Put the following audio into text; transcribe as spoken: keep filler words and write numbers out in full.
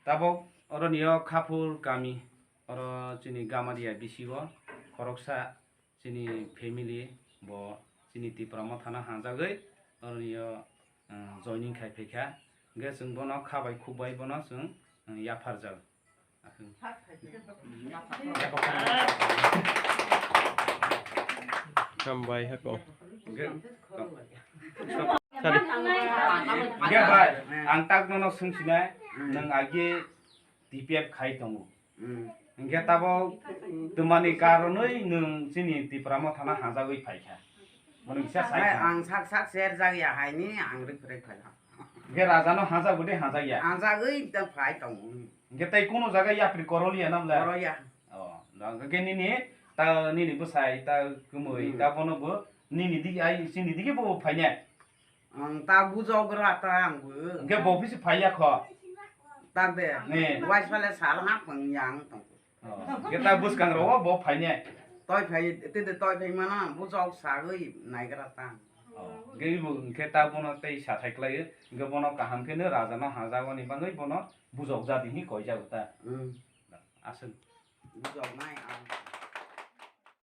Tabok oroni o Khaphur kami, oro chini Gamaria bisi o khoroksa chini family bo chini Tipra Mothano hanjagwi oroni o, uh, joining khai phaikha. Hwnkhe chwng bono kha bai khuk bai bono chwng, uh, yapharjak. Hambai hako. Hwnkhe, hwnkhe bai, ang tak nono swngsinai, nwng agi T P F khai tongo. Hmm. Hwnkhe tabok twmani karonwi nwng chini Tipra Mothano hanjagwi phaikha. Bono kisa sai kha. Ang sak sak serjak ya haini ang rwk rwk phaikha. Hwnkhe rajano hanjak bwdwi hanjak ya? Hanjagwi ta phai tongo. Hwnkhe tei kunu jaga yapri korol ya namla? Korol ya. Oh, hwnkhe nini ta nini bwsai ta kwmwi. Hmm. Ta bono bo nini digi ai chini digi bo phainai. Ang ta bujogra ta ang bo. Hwnkhe bo office phaiya kho? Tak de. Ne. Waisale sal ha pang yang tong. Oh, hwnkhe ta bwskang rogo bo phainai. Toi phai, tei de toi phai mana bujok sagwi naigra ta. Oh, hwnkhe bo hwnkhe ta bono tei sathai khlaiwi, hwnkhe bono kaham khe no rajano hanjagoni bagwi bono bujok jadi hinwi koijago ta. Hmm. Aswk. Bujok nai ang.